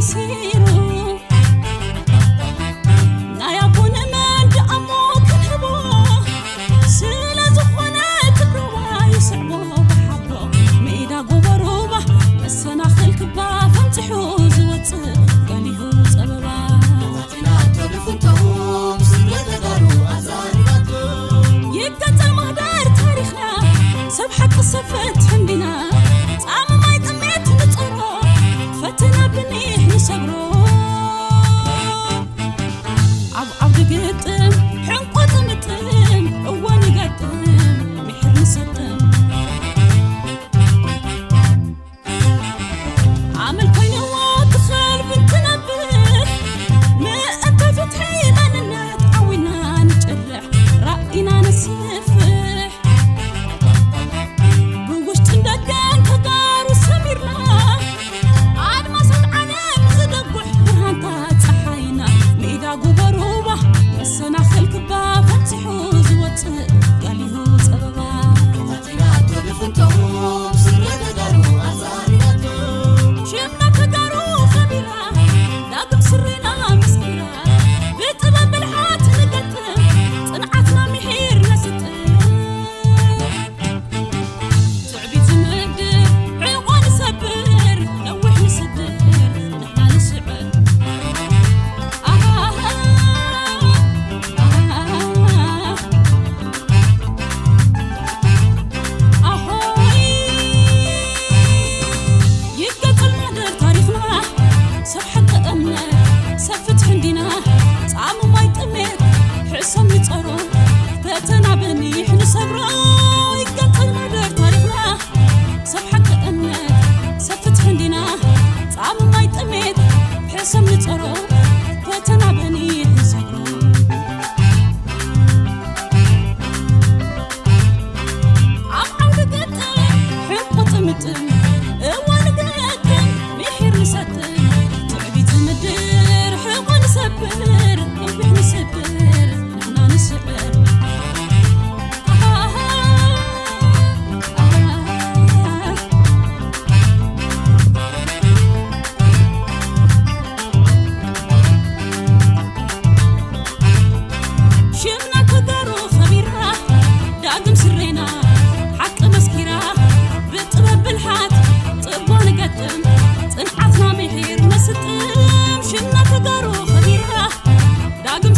ሲሩ ናይ ኣቦ ንመን ደኣሞ ክንህቦ፣ ስለ ዝኾነ ትግራዋይ ይስዕቦ ብሓቦ። ሜዳ ጎቦ ሩባ መሰናኽል ክባ ፈንፂሑ ዝወፅእ ጋሊሁ ፀበባ። ይገጠም ማህደር ታሪኽና ሰብ ሓቂ ሰብ ፍትሒ እንዲና። ጻምማይ ጥሜት ንጸሮ ፈተና ብኒሕ ንሰብሮ። ኣብ ዓውዲ ግጥም ሕንቆ ጥምጥም እወ ንገጥም ምሕር ንሰጥም። ኣመል ኮይንዎ ትኸል ብትነብር ምእንተ ፍትሒ መንነት ዓዊና ንጭርሕ ራኢና ነስፍሕ። ብውሽጥን ደገን ተጋሩ ሰሚርና ኣድማሳት ዓለም ዝደጉሕ ብርሃንታ ፀሓይና። ሜዳ ጉበሩባ መሰናኽል ክባ ፈንፂሑ ዝወፅእ ጋሊሁ ፀበባ። ሽምና ተጋሩ ከቢራ ዳግም ስሬና መስኪራ። ብጥበብ ብልሓት ንገጥም ፅንዓትና ምሒር ነስጥም። ትዕቢት ዝምድር ዕንቋ ንሰብር ነዊሕ ንስድር ንሕና ንስዕር። ኣሃሃ፣ ኣሃሃ። ኣሆይ ይገጥል ማህደር ታሪኽና ሰብ ሓቂ እምነት ሰብ ፍትሒ እንዲና። ጻሙ ማይ ጥሜት ሕሰም ንጸሮ ፈተና በኒሕ ንሰብሮ። ይገጥል ማህደር ታሪኽና ሰብ ሓቂ እምነት ሰብ ፍትሒ እንዲና። ጻሙ ማይ ጥሜት ሕሰም ንጸሮ ፈተና በኒሕ ንሰብሮ። ኣብ ዓውዲ ገጥም ሕንቁ ጥምጥም እዋን ገጥም ምሒር ንሰጥም። ትዕቢት ዝምድር ሕቆ ንሰብር ነዊሕ ንስድር ንሕና ንስዕር። ኣሃሃ፣ ኣሃሃ። ሽምና ተጋሩ ኸቢራ ዳግም ስሬና ሓቂ መስኪራ ብጥበብ ብልሓት ጽቦ ንገጥም ጽንዓትና ምሒር ነስጥም። ሽምና ተጋሩ ኸቢራ ዳግም